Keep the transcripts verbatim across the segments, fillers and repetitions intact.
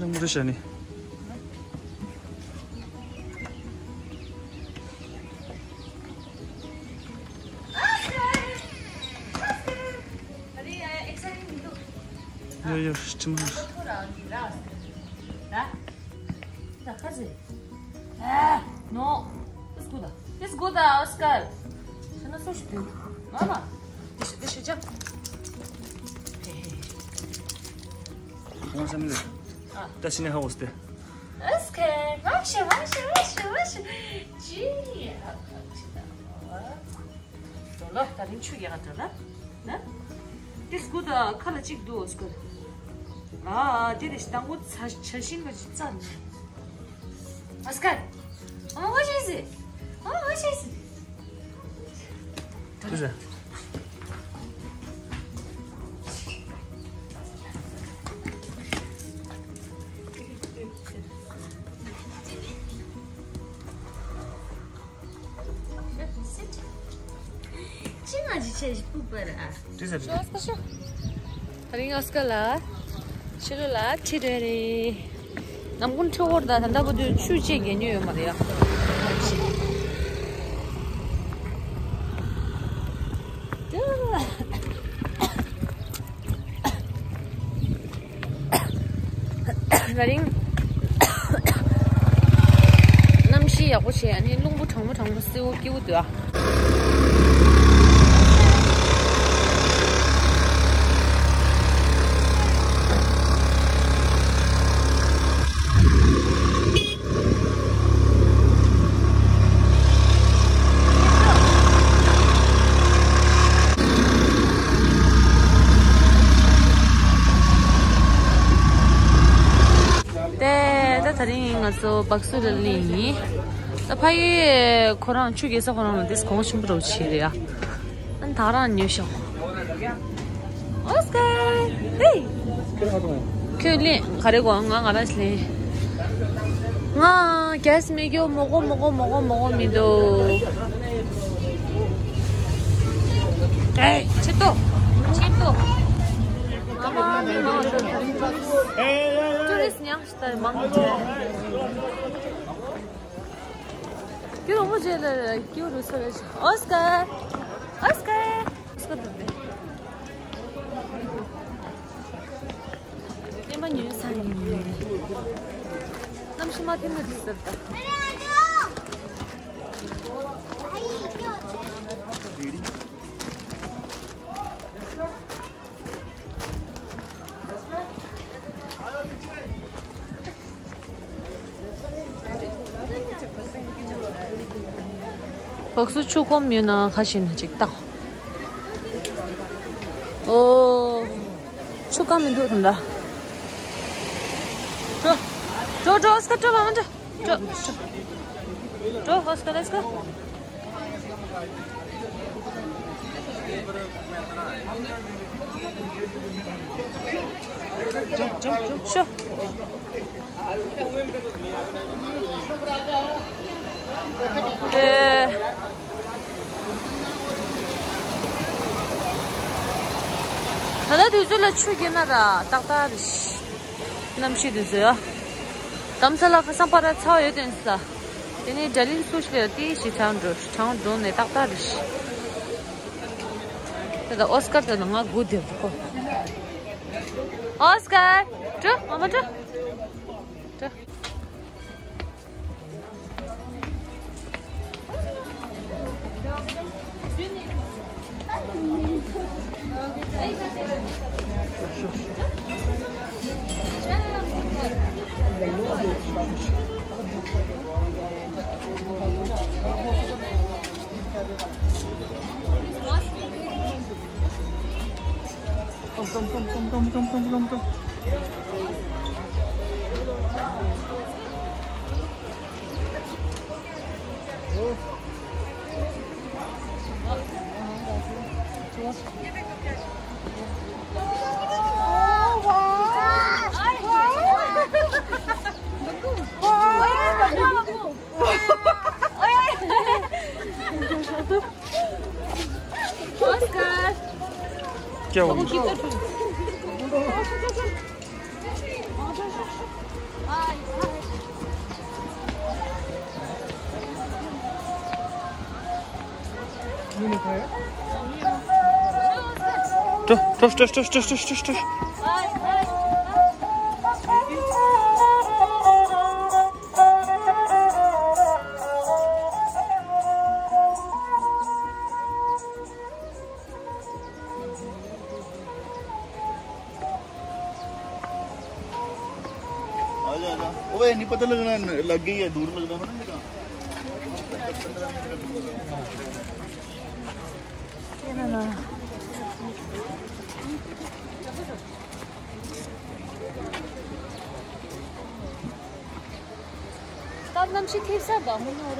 རང་འདྲ་བྱས་ནས། ཡོ་ཡོ་ཁྲིམས། ད་ཁ་ཟེ། ཨ། ནོ། Let's go ད། Let's go ད་ཨོ་སི་ཀར། ཤ་ན་སོ་ཞིག་དུས། མ་མ། དེ་ཤ་དེ་ཤ་ཅག་ཧེ་ཧེ། ཁོང་སེམས་ལས། ཨ། ད་ཤི་ནས་ཧ་འོ་སྟེ། ཨོ་སི་ཀར། མ་ཤི་མ་ཤི་མ་ཤི་མ་ཤི། ཅི་ཡ་ཨ་ཅི་ད། འགྲོ་ལོ། ད་རིང་ཆུ་རྒྱག་འགྲོ་ལ། ན། དེ་སྐུ་དང་ཁ་ལ་གཅིག་འདུག་ཨོ་སི་ཀར། ཨ་དེ་རེ་ཞིག་དང་པོ་ཚ་ཆ་ཤིན་པ་ཅིག་རྩ་ནས། ཨོ་སི་ཀར། ཨ་ཝ་ཤེས་སི། ཨ་ཝ་ཤེས་སི། དེ་ཟེར། ཅི་ང་ཅི་ཆེ་ཞིག་སྤུག་པ་ར། དེ་ཟེར། ཤོ་ཨོ་སི་ཀར་ཤོ། ད་རིང་ཨོ་སི་ཀར་ལ་ཕྱི་ལོགས་ལ་ཁྲིད་རེད་རེད། ནམ་རྒྱུན་ཁྲིད་འོར་ད་ད་ལྟ་བུ་དུས་ཆུ་ཅེས་གས་ཉོས་ཡོད་མ་རེད་ཡ། ད་རིང་གནམ་གཤིས་ཡག་པོ་བྱས། ཨ་ནི་རླུང་བུ་གྲང་མོ་གྲང་མོ་སེའུ་སྐྱིའུ་འདུག་ཨ། དེ་ད་ད་རིང་ང་ཚོ་བག་སུ་ལ་སླེབས་ཡིན། ད་ཕ་ཡུལ་ཁོ་རང་ཆུ་རྒྱག་ས་ཁོ་རང་ལ་དེ་གོང་ཆེན་པོ་རོ་ཆེ་རེད་ཡ། ཨ་ནི་ད་རང་ཉོས་ཤོག་ཨོ་སི་ཀར། ཧེ། ཁྱོད་ལེན་ག་རེ་གོ། ང་ང་རང་ལེན། ང་རྒྱལ་སྲས་མི་སྐྱོ་མོ་གོ་མོ་གོ་མོ་གོ་མོ་གོ་མི་འདུག་ཨེ་ཆེ་ཏོ། ཆེ་ཏོ། ང་མ་མི་མ་ཏུ་རིས་ཉག་ཤི་ཏ་མང་གི་ཆེ། ཁྱོད་རང་མོ་རྗེས་ལ་སྐྱོ་རུ་སོ་རེ། ཨོ་སི་ཀར། ཨོ་སི་ཀར། ཨོ་སི་ཀར་འདུག་སྟེ། ཨེ་མ་ཉོས་ས་ཡིན། གནམ་གཤིས་མ་ཐེམ་མ་འདུག་ཟེར་ད། བག་སུ་ཆུ་སྐོམ་ཡོད་ན་ཁ་ཤས་ན་ཅིག་བཏང་། ཨོ། ཆུ་སྐམ་མི་འདུག་དམ་ད། འགྲོ། འགྲོ་འགྲོ་ཨོ་སི་ཀར་འགྲོ་ལ་འགྲོ། འགྲོ། འགྲོ་ཨོ་སི་ཀར། Let's go. ཤོ། ཨེ། ད་ལྟ་དུས་ཚོད་ལ་ཆུ་རྒྱུག་ན་ར་ཏག་ཏག་རེད། གནམ་གཤིས་དུས་ཚོད་ཨ། དམ་ས་ལ་ཁ་སང་པ་ར་ཚ་བ་ཡོད་དོན་ས། དེ་ནས་དྲ་ལིན་སུ་ཞིག་ལ་ཏི་ཞིག་ཆང་འགྲོ་ཆང་འགྲོ་ནས་ཏག་ཏག་རེད། ད་ལྟ་ཨོ་སི་ཀར་དེ་ལ་ང་སྒུག་བསྡད་ཁོ། ཨོ་སི་ཀར། འགྲོ་ཨ་མ་འགྲོ། འགྲོ། Oscar. क्या हो गया? Oscar. ཏོ་ཏོ་ཏོ། आ जा, आ जा। ओए, नहीं पता लगना, लग गई है, दूर लगना पड़ा मेरा। སྟབས་གནམ་གཤིས་ཐིབས་ས་བ་མོ་ནོར། ཡ་ཡ།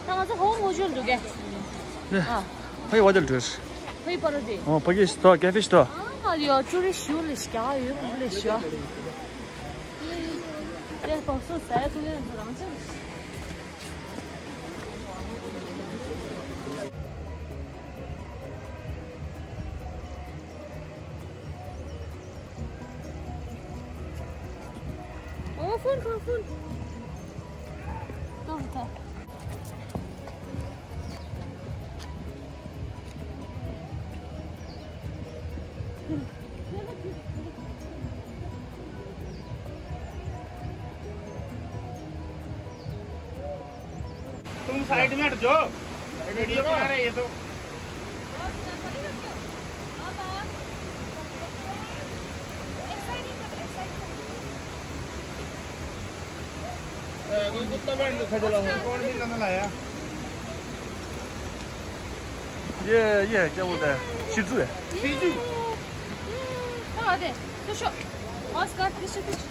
ད་ང་ཚོ་ཧོ་མོ་ཇོལ་འདུག་གས། ཨ། ཕའི་བ་དལ་ཏུས། ཕའི་པ་རོ་དེ། ཨོ་ཕ་གི་སྟོ་ཀེ་ཕི་སྟོ། ཨ་ཡོ་ཅུ་རི་ཤུ་ལེ་ཤ་ཡོ་མོ་ལེ་ཤ། དེ་པག་སོ་ཟ་ཡ་ཐུག་ཡ་ཚོ་རང་ཅན། ཨོ་ཧྥོན་ཧྥོན་ཧྥོན། ཏོ་ཏོ། तुम साइड में हट जाओ, वीडियो बना रहे हैं ये तो। ए, कोई कुत्ता बैठ के खजला हो। कौन सी नजर आया? ये, ये है, क्या बोलता है? शिजू है। शिजू। हाँ, दे। तो शो। ऑस्कर, पीछे, पीछे।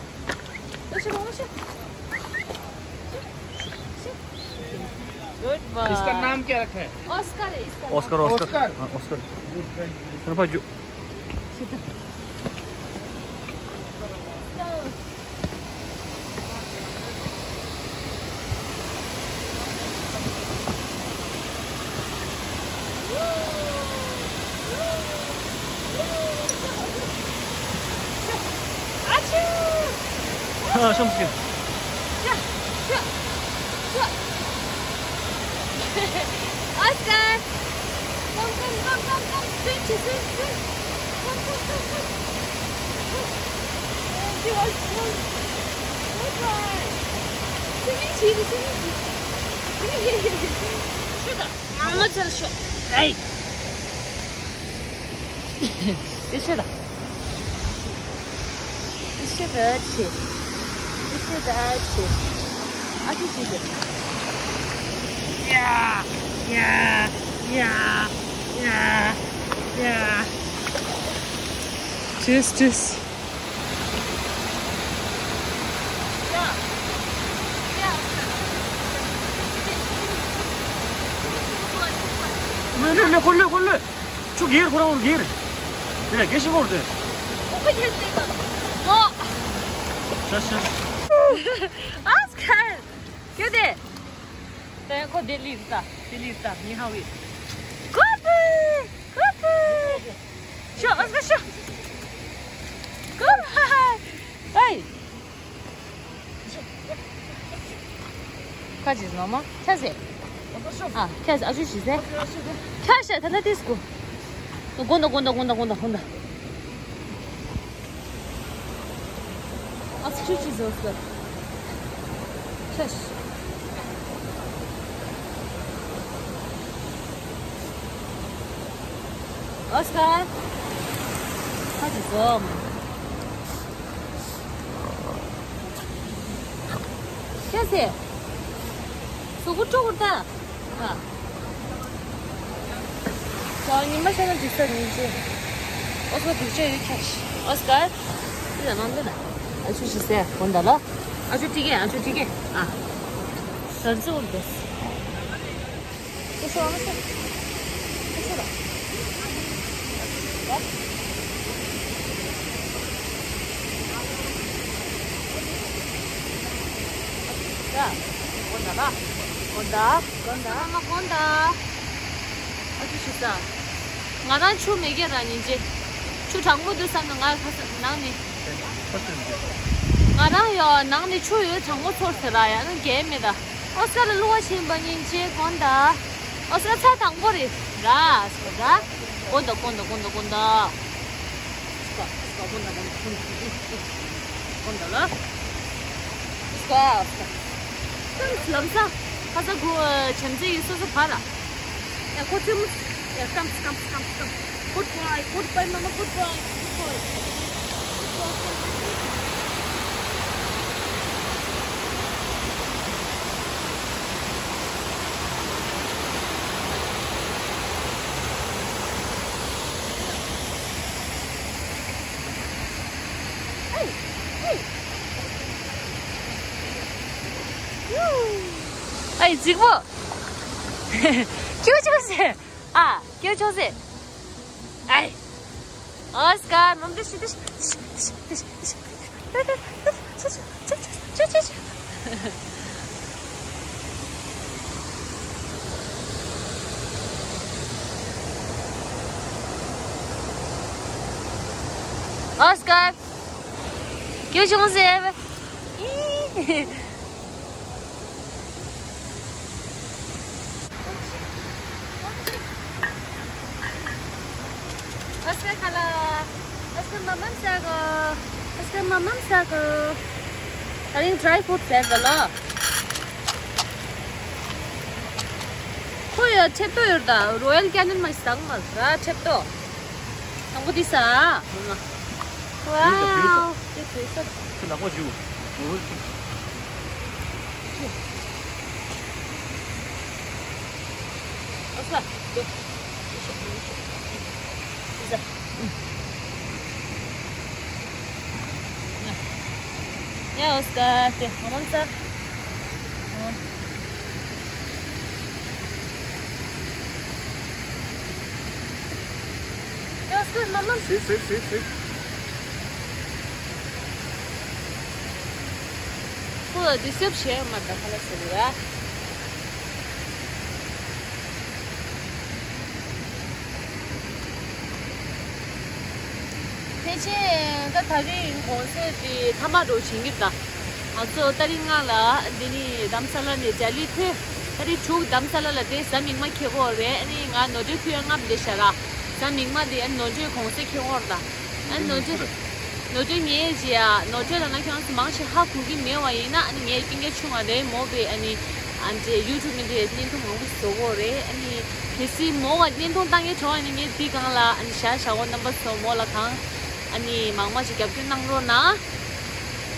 Good boy. इसका नाम क्या रखा है? ऑस्कर है इसका नाम। Oscar, Oscar. ऑस्कर। हाँ, ऑस्कर। Good girl। चलो, भाई, जो। ཨ་ཤམ་སྐྱིད། Oscar! Come, come, come, come, come. Swim, swim, swim. Come, come, come, come. Good boy. Swimming, swimming, swimming. Shoot. Mama, tell shoot. Hey. This is the. This is the. This is the. I think this is. Yeah, yeah, yeah, yeah, yeah. Cheers, cheers. ལོས་ལོས་ལོས་ཁོ་ལོས་ཁོ་ལོས། ཆུ་གེར་ཁོ་རང་གེར། དེ་ལས་གེ་ཤི་ཁོར་དེ། ཁོ་ཁྱེར་ཏེ་ག་ནོ། ཤ་ཤ། ཨ་སྐར། ཁྱོད་དེ། དེ་ཁོ་དེ་ལི་ཟ་དེ་ལི་ཟ་མི་ཧ་བི། ཁོ་ཕི། ཁོ་ཕི། ཤོ་ཨ་སྐར་ཤོ། ཁོ་ཕི། ཨེ། ཁ་ཅིག་ནོ་མ་ཁ་ཟེ། ཨ་ཁ་ཟེ་ཨ་ཅུ་ཞིག་ཟེ། ཁ་ཤ་ད་ན་ཏིས་ཀུ། གོན་ད་གོན་ད་གོན་ད་གོན་ད་གོན་ད། ཨ་ཅུ་ཅི་ཟོ་ཟོ། ཁ་ཤ། ཨོ་སྐར། ཁ་ཅིག་ཟོ། ཤ་ཟེ། སུ་གུ་ཀྲོ་གུ་ད། ཨ། ཉི་མ་ཤར་ན་འགྲིག་ས་ཉིན་ཅི། ཨོ་སྐར་འགྲིག་ཆ་ཡོད་ཁྱ། ཨོ་སྐར། འདི་ལ་ནང་འདི་ལ། ཨ་ཅུ་ཞིག་ཟེར་གོ་འདའ་ལ། ཨ་ཅུ་ཏི་གེ་ཨ་ཅུ་ཏི་གེ་ཨ། ར་ཛི་འོར་དེ། ཨོ་སྐར་ཨོ་སྐར། ཨོ་སྐར། ཡ། གོ་འདའ་ལ། གོ་འདའ། གོ་འདའ། མ་གོ་འདའ། ཨ་ཅུ་ཞིག་ཟ། ང་རང་ཆུ་མེད་ཀྱི་ར་ཉིན་ཅེ། ཆུ་གྲང་མོ་འདུག་བསམ་ན་ང་ཁ་ས་ནང་ནི། ཁ་ས་ནི། ང་རང་ཡོད་ནང་ནས་ཆུ་ཡོད་གྲང་མོ་ཚོར་ཟེར་ར་ཡ་ནང་གས་མེད་ད། ཨོ་སྐར་ལ་བསླུ་བ་བྱིན་པ་སྙིང་རྗེ་དགོངས་དག། ཨོ་སྐར་ཚ་དང་པོ་རེད་ར་སོ་ད། དགོངས་དག་དགོངས་དག་དགོངས་དག་དགོངས་དག། སྐར་སྐར་དགོངས་དག་དགོངས་དག་དགོངས་དག་ལ། སྐར་སྐར་ལམ་སང་ཁ་ས་གུ་བྱམས་བརྩེ་ཡིས་སོ་སོ་བར་ར། Yeah, go to, yeah, come, come, come, come. Good boy, good boy, mama, good boy, good boy. Good boy. Hey, hey. Woo. Hey, Zigbo. Cute, cute. ཨ། སྐྱོ་ཆོག་ཟེར། ཨའི། ཨོ་སྐར་མམ་དེ་ཤི་དེ་ཤི། ཨོ་སྐར། སྐྱོ་ཆོག་ཟེར། ཨི། ཨོ་སྐར་ཁ་ལ། ཨོ་སྐར་མ་མམ་ཟ་གོ། ཨོ་སྐར་མ་མམ་ཟ་གོ། ད་རིང་ཌི་རའི་ཕུཌ་བྱས་པ་ལ། ཁོ་ཡ་ཁྲེབ་ཏོ་ཡོད་ད། རོ་ཡལ་ཀེ་ནན་མ་ཟ་གོ་མ་ར་ཁྲེབ་ཏོ། དང་པོ་འདི་ཟ། ཝའོ། དེ་དེ་ས། ཁྱོད་ནག་པོ་བྱུང་། ཨོ་ས། དེ། ཟ། ཡ་ཨོ་ས་ཀ་དེ་ཧ་མང་ས། ཡ་ཨོ་ས་ཀ་མ་མ། སི་སི་སི་སི། ཁོ་ལ་ཌི་སི་ཊརབ་བྱས་མ་ད་ཁ་ལ་ཟེར་ར། ཕལ་ཆེར་ད་ད་རེས་གུང་སེང་དེ་མཐའ་མ་འགྲོ་བྱེད་ཀྱི་ད། ང་ཚོ་ཏ་རིག་ལྔ་ལ་འདི་ནི་རྡ་རམ་ས་ལ་ནས་ལྗགས་ལི་ཐོན། ཏ་རིག་དྲུག་རྡ་རམ་ས་ལ་ལ་དེ་གཟའ་མིག་དམར་འཁེལ་གྱི་ཡོད་རེད། ཨ་ནི་ང་ནོར་འཁྲུལ་ཐུག་ཡ་ལྔ་བསྡད་ཤག་ར། གཟའ་མིག་དམར་དེ་ཨ་ནི་ནོར་འཁྲུལ་གུང་སེང་འཁེལ་གྱི་ཡོད་རེད་ད། ཨ་ནི་ནོར་འཁྲུལ། ནོར་འཁྲུལ་ངས་བྱས་ཡ། ནོར་འཁྲུལ་ལབ་ན་ཁྱེད་རང་ཚོ་མང་ཆེ་ཧ་གོ་གི་མེད་པ་ཡིན་ན། ཨ་ནི་ངའི་སྤུན་ཀྱག་ཆུང་བ་རེད་མོ་པས། ཨ་ནི་ཨ་ནི་ཡུ་ཊུབ་མི་དེ་བརྙན་ཐུང་མང་པོ་བཟོ་གི་ཡོད་རེད། ཨ་ནི་གལ་སྲིད་མོ་བ་བརྙན་ཐུང་བཏང་མཁན་བྱུང་བ་ཡིན་ན་ངས་འདི་སྒང་ལ་ཨ་ནི་བཞག་བཞག་གོ། རྣམ་པ་ཚོ་མོ་ལ་གང་ཨ་ནི་མང་མང་ཞིག་རྒྱབ་སྐྱོར་གནང་རོགས་གནང་།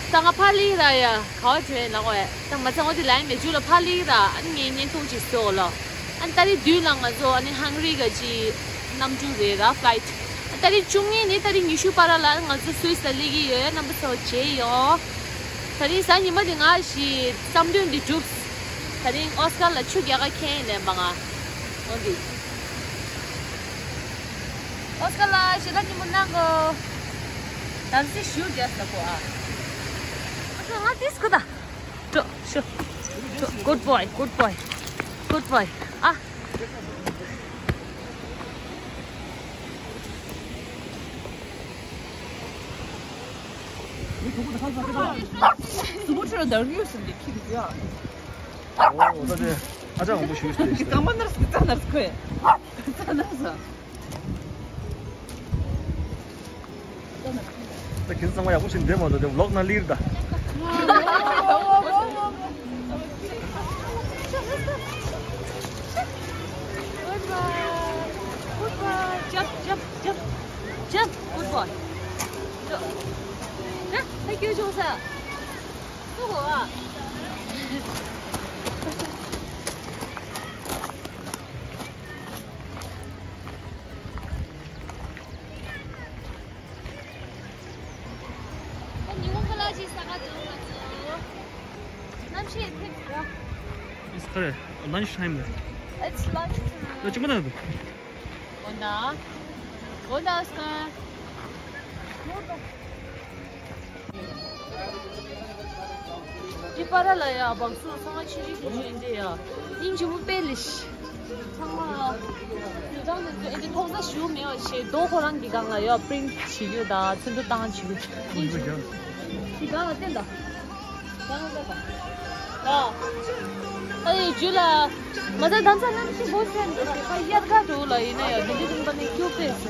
ད་ང་ཕར་སླེབས་ར་ཡ། ག་བ་བྱོན་ལ་གོ་ཡ། ད་མ་ཚང་བ་དེ་ལ་ཡ་མེ་ཇུ་ལ་ཕར་སླེབས་ར། ཨ་ནི་ངས་བརྙན་ཐུང་ཅིག་བཟོ་ལ། ཨ་ནི་ད་རེས་བདུན་ལ་ང་ཚོ་ཨ་ནི་ཧང་རི་ག་ཅིག་གནམ་གྲུ་རེད་ར། ཕ་ལའིཊ། ད་རེས་བཅུ་གཉིས་ནས་ད་རེས་ཉི་ཤུ་བར་ལ་ང་ཚོ་སུད་སི་ལ་སླེབས་ཀྱི་ཡོད། རྣམ་པ་ཚོ་མཇལ་ཡོང་། ད་རེས་གཟའ་ཉི་མ་དེ་ང་ཞིག་བསམ་དོན་འདི་འགྲུབ། ད་རིང་ཨོ་སི་ཀར་ལ་ཆུ་རྒྱག་ག་ཁྱེར་ལེན་པ་ང་། འོ་འདི། ཨོ་སི་ཀར་ལ་ཞེ་དྲག་སྙིང་པོ་གནང་གོ། དམ་སྲི་ཞུ་རྒྱག་ས་གོ་ཨ། ཨོ་སི་ཀར་ང་ཏིས་གོ་ད། ཏོ་ཤོ། ཏོ། Good boy, good boy, good boy. ཨ། སུ་མོ་ཁྲོད་ལ་ནར་ཡོད་ཟིན་གྱི་ཁྱི་གི་ཟེར་ཨ། ཨོ་ད་དེ་ཨ་ཅག་མང་པོ་ཞུས་ཏེ། རྐང་པ་ནར་སི་རྩ་ནར་སི་ཁོས་རྩ་ནར་སི། ད་ཁྱེད་ཚོ་ཚང་མ་ཡག་པོ་ཞིག་འདེམས་མ་འདུག་དེ་ཝི་ལོག་ནང་སླེབས་ད། Good boy. Good boy. Jump, jump, jump. Jump. Good boy. Go. ད་ད་སྐྱོ་ཆུང་ས། ཐུག་གོ་ཨ། ཉི་མ་ཁ་ལག་ཅིག་ཟ་ག་འདུག་ང་ཚོ། གནམ་གཤིས་ཐིག་འདུག It's correct. Lunch time. It's lunch time. ལོ་ཅི་མ་ན་འདུག་འོ་ན། འོ་ན་ཨོ་སི་ཀར། འདི་པ་ར་ལ་ཡ་བང་སོ་ཚང་མ་ཆུང་ཆུང་ཆུང་ཆུང་ཡིན་དེ་ཡ། སྙིང་རྗེ་མོ་དཔེ་ལེགས་ཤིག་ཚང་མ། དུས་དང་དུས་ཚོད་ཨེ་འདི་མཐོང་ས་ཞུ་མེད་པ་བྱས་རྡོ་ཁོ་རང་གི་སྒང་ལ་ཡ་པི་རིན་ཊི་བྱེད་རྒྱུ་དང་ཚོན་མདོག་བཏང་བྱེད་རྒྱུ། སྙིང་རྗེ་མོ། གང་ལ་བསྟན་དང་། གང་ལ་བསྟན་དང་། ཨ། ཨ་ཡི་ཇུ་ལ། མ་ཟད་དམ་ས་གནམ་གཤིས་ཧོ་སེན་ཨ་ཡར་ཁ་འགྲོ་ལ་ཡིན་ན་ཡང་དེ་འདྲ་ཡིན་པ་ནི་ཁྱུག་པས།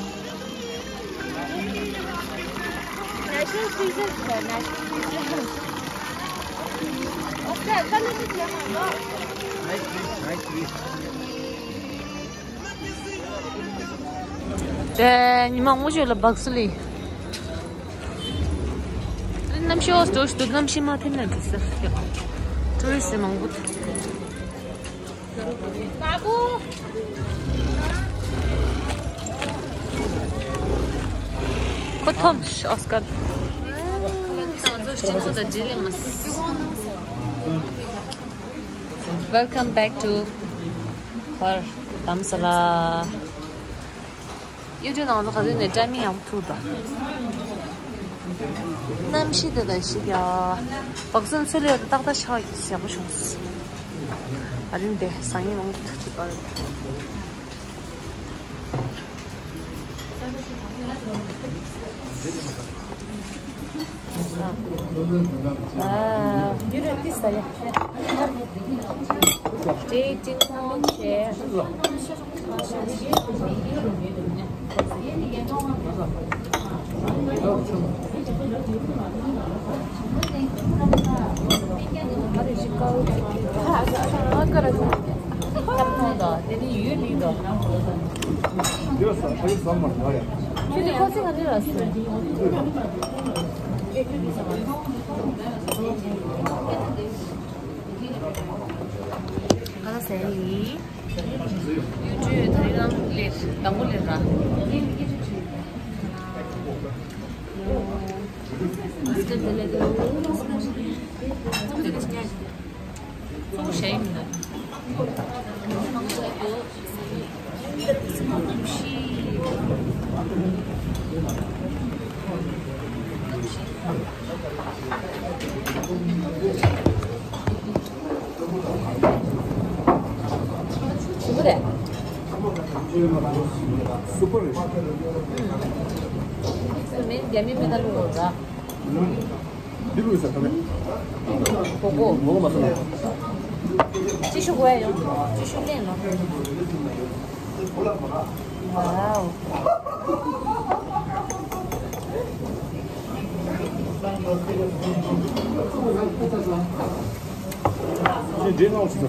Natural features, sir, natural features. Okay, color is yellow, no? Nice trees, nice trees. དེ་ཉི་མ་སྔོན་ཆད་ལ་སྦག་སུ་ལི། གནམ་གཤིས་འོ་སྟོ་ཞིག་འདུག་གནམ་གཤིས་མ་ཐིམ་ན་འགྲིག་ས་ཡོད། ཊུ་རི་སི་མང་པོ་འདུག་ཁོ་ཐོམ་ཨོ་སྐར། Welcome back to ཁོར་དམ་ས་ལ། ཡུ་ཊུབ་ནང་ལ་ག་དུས་ནས་ཊའི་མིང་ཡག་པོ་ཐུག་དང་། གནམ་གཤིས་དེ་དང་ཞིག་ཡ། སྦག་སུ་ཚུར་ལས་ཏག་ཏག་ཆགས་ཡག་པོ་བྱུང་སོང་། ཨ་རིང་དེ་སང་ཉིན་མང་པོ་ཐུག་ཐུག་པ་རེད། ཨ། ཡུ་རེད་ཏི་ས་ཡ། ཏི་ཏི་ཁོང་ཆེ། ག་ལ་ཟེར་ཡིན། ཡུ་ཊུབ་དེ་རིང་ལས་དང་པོ་ལས་ར། གཙོ་བོ་གཞན་མིན་ན། ཞིམ་པོ་རེད། སུ་པར་རེད། མེད་རྒྱ་མི་མེད་ད་ལུག་ར། འདི་ལུག་ཟ་ཐུབ་མེད། གོ་གོ། ངོ་གོ་མ་སོང་ན། ཅི་ཞུ་དགོས་ཡ་ཡོང་། ཅི་ཞུ་ལེན་ལོ། ཝའོ། ཅི་འདྲེ་ནང་ཞིག་ཟ།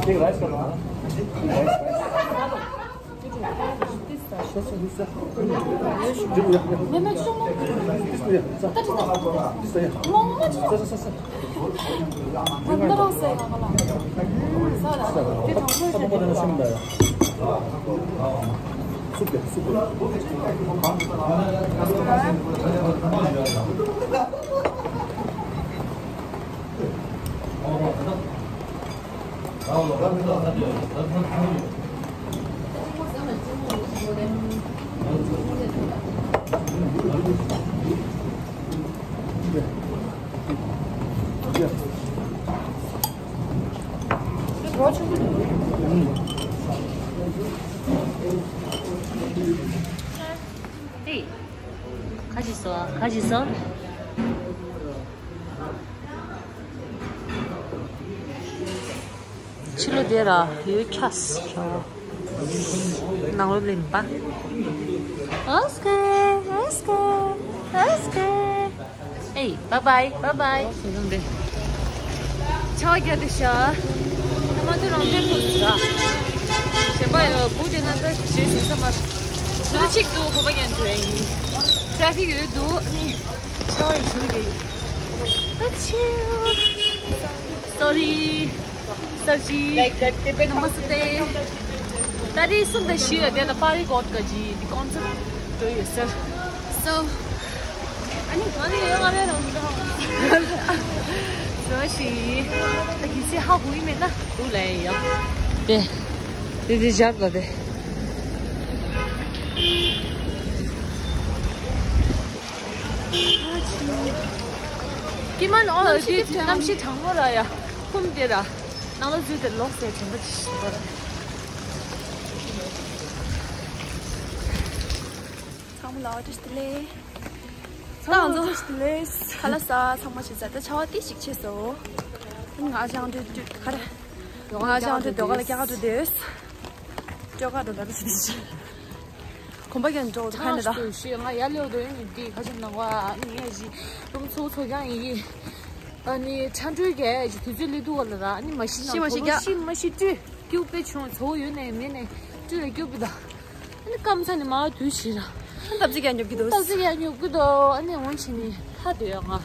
ཁྱེད་རའི་སི་ག་ལ། རའི་སི། ཧེ། ཁ་ཅིག་སོ། ཁ་ཅིག་སོ། ཕྱི་ལོ་དེ་ར་ཡོད་ཁྱ་ཁྱ། ནང་ལོ་ལེན་པ། ཨོ་སྐེ། ཨོ་སྐེ། ཨོ་སྐེ། ཨེ། བཱའི་བཱའི། བཱའི་བཱའི། ཆ་བ་རྒྱ་དེ་ཤ། ཐ་མ་དུ་རང་དེ་ཕུག་ཟ། གཞན་པ་ཡོད་བུ་དེ་ན་ད་ཞེས་ཟིན་ས་མ། དུ་ཆིག་ཏུ་གོ་བ་ཡན་དུ་ཡིན། ཊ་རེ་ཕིག་ཡོད་དུ། ཆ་བ་ཡིན་ཞུ་གི། ཨ་ཆི། སོ་རི། སར་ཇི། Like that Tibetan. Namaste. ད་རེས་གསུམ་དང་བཞི་ལ་དེ་ལ་པ་རི་གོ་ཀ་ཇི་དེ་ཀོན་སར་ཊི་འགྲོ་ཡོད་ཟེར། So. ཨ་ནི་ང་ནི་ཡོད་ང་རེ་རང་འགྲོ། སོ་ཞི། ད་གི་སི་ཧ་གོ་ཡི་མེད་ན་འདུག་ལ་ཡ། དེ། དེ་དེ་ཇར་ལ་དེ། ཀི་མན་ཨོ་ལ་དེ་གནམ་གཤིས་གྲང་མོ་ར་ཡ། ཁུམ་དེ་ར། ནང་ལ་འཛུལ་ཏེ་ལོག་ཟེར་དྲན་པ་ཅི་ཞིག་པ་རེད། ཚང་མ་ལ་བཀྲ་ཤིས་བདེ་ལེགས། ཚང་མ་ལ་བཀྲ་ཤིས་བདེ་ལེགས། ཁ་ལག་ཟ། ཚང་མ་ཞིག་ཟ། ད་ཆར་པ་ཏོག་ཙམ་ཆེ་སོང་། ང་ཅང་དུ་དུ་ག་རེ། ང་ཅང་དུ་དོ་ག་ལ་སྐྱ་ག་འགྲོ་དེས། སྐྱོ་ག་འགྲོ་ད་དུ་ཞིག་དེ་ཞིག་གོམ་པ་རྒྱག་འགྲོ་དུ་ཁ་ནས་ད། ང་ཡར་ལེའུ་དོ་ཡིན་འདི་ཁ་ཆེ་ནང་བ་ནི་ཡ་ཞིག་རུམ་ཚོ་ཚོ་ཀྱང་ཡིན། ཨ་ནི་ཆ་འགྲོས་ཀྱི་ཞིག་དུས་ཚོད་ལི་དུ་བ་ལ་ར་ཨ་ནི་མ་ཤི་ན་ཤི་མ་ཤི་ཀྱ་ཤི་མ་ཤི་དུས་སྐྱུག་པེ་བྱུང་ཚོ་ཡོད་ནས་མེད་ནས་དུས་ལ་སྐྱུག་པེ་ད། ཨ་ནི་སྐམ་ཚ་ནི་མ་དུས་ཤི་ར། ཨ་ནི་སྟབས་ཅིག་ཀྱང་ཉོབ་ཀྱི་འདུག་སྟབས་ཅིག་ཀྱང་ཉོབ་ཀྱི་འདུག་ཨ་ནི་འོན་ཆེ་ནི་ལྷ་དུ་ཡོད་ང་།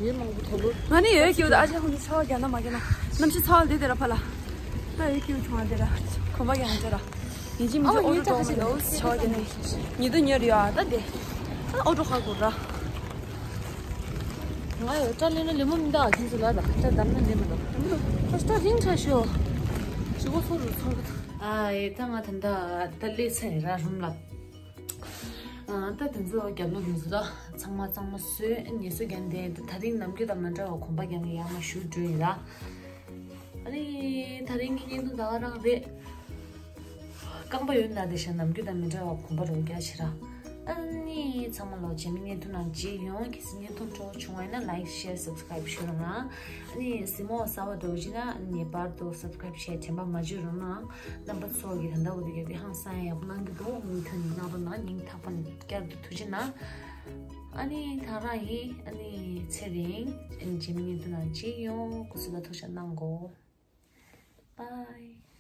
ཡོད་མང་པོ་དོ་ལོ། ང་ནི་ཡོད་སྐྱུག་ད། ཨ་ཅག་ཁོང་ཚོ་ཆར་པ་རྒྱག་ན་མ་རྒྱག་ན་གནམ་གཤིས་ཚ་བ་ལི་དེ་ར་ཕ་ལ། ད་ཡོད་སྐྱུག་བྱུང་བ་དེ་ར། གོམ་པ་རྒྱག་ན་དེ་ར། ཡིན་གཅིག་མིན་གཅིག་ཨོ་ཡོད་ཀྲ་ཁ་ཤས་འདུག་ཆར་པ་རྒྱག་ན་ཉི་དུ་ཉོ་རེད་ཨ་ད་དེ། ཨོ་ཏོ་ཁ་གུར་ར། ང་ཡོད་ཀྲ་ལེ་ན་ལེ་མོ་མི་འདའ་ཁྱིམ་ཚོ་ལ་ད་ཀྲ་དམ་ན་ལེ་མ་འདའ། ཁོ་ཀྲ་རིང་ཁྲ་ཤོ། ཞི་གོ་ཚོ་རུ་ཚོང་གི་ད། ཨ་ཡེ་ད་ང་ད་འདའ་ད་ལེ་ཚ་ཡི་ར་རུམ་ལ། ཨ་ད་དེ་ཚོ་རྒྱབ་ལོགས་དེ་ཚོ་ད་ཚང་མ་གཙང་མ་བཟོས་ཉེས་གསོ་རྒྱག་འདས་ད་རིང་ནམ་རྒྱུན་དང་མི་འདྲ་བ་གོམ་པ་རྒྱག་ནས་ཡར་མར་བཞུར་འགྲོ་ཡིན་ར། ཨ་ནི་ད་རིང་གི་བརྙན་ཐུང་ད་ག་རང་རེད། རྐང་པ་ཡོད་ན་དེ་ཤ་ནམ་རྒྱུན་དང་མི་འདྲ་བ་གོམ་པ་རུ་རྒྱག་ཕྱིར་ར། ཨ་ནི་ཚང་མ་ལོ་རྗེས་མའི་བརྙན་ཐུང་ནང་མཇལ་ཡོང་། གལ་སྲིད་བརྙན་ཐུང་སྤྲོ་བོ་བྱུང་བ་ཡིན་ན་like share subscribe ཞུ་རོགས་གནང་། ཨ་ནི་གཟིགས་མོ་གསར་པ་འདྲ་བོ་ཅིག་ན་ངེས་པར་དུ་subscribe བྱས་དྲན་པ་མ་བརྗེད་རོགས་གནང་། རྣམ་པ་ཚོ་གི་ད་ལྟ་བར་དུ་ཡ་དེ་ཧང་སང་ཡག་པོ་གནང་གི་འདུག་མུ་མཐུད་ནས་གནང་རོགས་གནང་། སྙིང་ཐག་པ་ནས་བསྐྱར་དུ་ཐུགས་རྗེ་གནང་། ཨ་ནི་ད་རང་ཡིན། ཨ་ནི་ཚེ་རིང་། ཨ་ནི་རྗེས་མའི་བརྙན་ཐུང་ནང་མཇལ་ཡོང་། སྐུ་གཟུགས་ལ་ཐུགས་ཞབས་གནང་གོ། Bye།